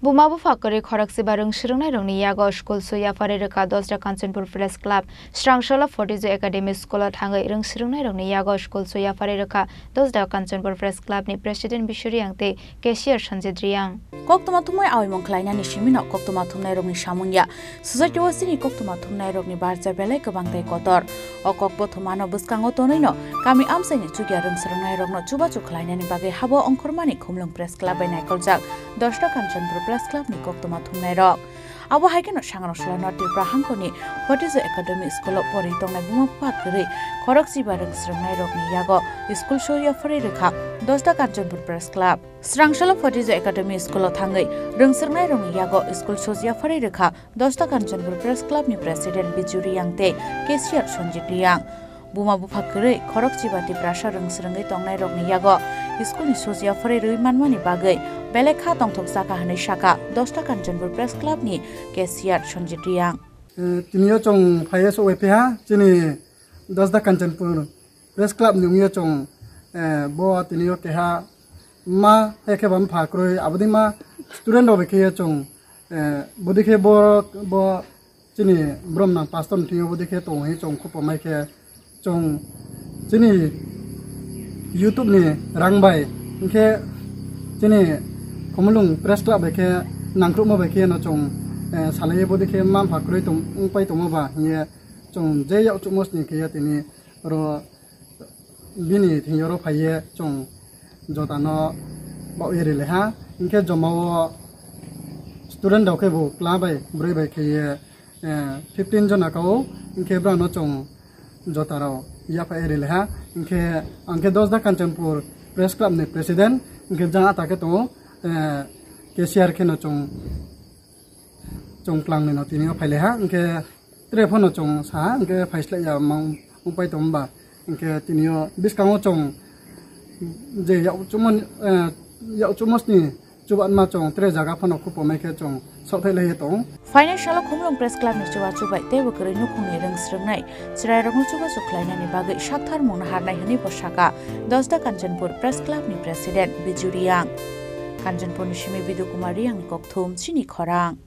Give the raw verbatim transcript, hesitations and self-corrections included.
Buma bupha kwrwi khorokchiba rwng swrwngnairokni yago school swi yapharwi rwkha Dosda Kanchanpur Press Club. Srangsolo Fortiju Academy School-o thangwi rwng swrwngnairokni yago school swi yapharwi rwkha Dosda Kanchanpur Press Club-ni President Bishu Reang tei cashier Sanjit Reang. Koktwma thumwi aoimung khlainani simino koktwma thumnairokni samung ya. Swjakhe o chini koktwma thumnairokni barja belai kwbang tei kotor. O kokbo thumano bwskango tonwino kami amchaini chukya rwng swrwngnairokno chubachu khlainani bagwi habo ongkhormani Khumlwng Press Club bai naikoljak Dosda Kanchanpur Press Club-ni koktwma thumnairok. Abo hai kheno Sangnorsolo North Tripura hangkoni Fortiju Academy School-o porwi tongnai buma bupha kwrwi khorokchiba rwng swrwngnairokni yago school swi yapharwi rwkha Dosda Kanchanpur Press Club. Srangsolo Fortiju Academy School-o thangwi rwng swrwngnairokni yago school swi yapharwi rwkha Dosda Kanchanpur Press Club-ni President Biju Reang tei cashier Sanjit Reang. Buma bupha kwrwi khorokchiba Tiprasa rwng swrwngwi tongnairokni yago school-ni swi yapharwi rwui manmani bagwi belai kha tongthok chakha hwnwi sakha Dosda Kanchanpur Press Club-ni cashier Sanjit Reang. Eh, tini o chwng phaiya sok bai phiha chini Dosda Kanchanpur Press Club ni wngya chwng, eh, bo tini o keha ma hai khe bam pha kwrwi aboni ma student rok bai khe chwng, eh, bodi khe bo, bo chini brom nang pastor ni thing o bodi khe tong hi chwng khupo mai khe chwng chini YouTube ni rang bai hwnkhe chini Khumulwng Press Club bai khe nangkrukma bai khe no chwng, eh, salai bodi khe ma pha kwrwi tong wng pai tongma ba hiye chwng je yak chukmos ni khe tini oro bini thing oro phaiye chwng jota no baoh ye ri le ha. Hinkhe joma o student rok khe bo kla bai bwrwi bai khe ye, eh, fifteen jona ka o. Hinkhe bwrang no chwng jota rok yapha ye ri le ha. Hinkhe ang khe Dosda Kanchanpur Press Club ni president, hinkhe jang ata khe tongo, eh, cashier khe no chwng chwng twlang ni no tini o phai le ha, hinkhe tre phano chwng sa ha, hinkhe phai slai ya mang wng pai tong ba, hinkhe tini o bwskango chwng je yak chukmon, eh, yak chukmos ni chubatma chwng tre jaga phano khupo mai khe chwng sok thai lai tong. Phainai salo Khumlwng Press Club ni chubachu bai teibo kwrwi nukhungni rwng swrwngnai chwrairokno chubachu khlainani bagwi sakthar mungna harnai hwnwi bo sakha Dosda Kanchanpur Press Club ni President Biju Reang. Kanchanpur ni simi Bidu Kumar Reang ni kokthum chini khorang.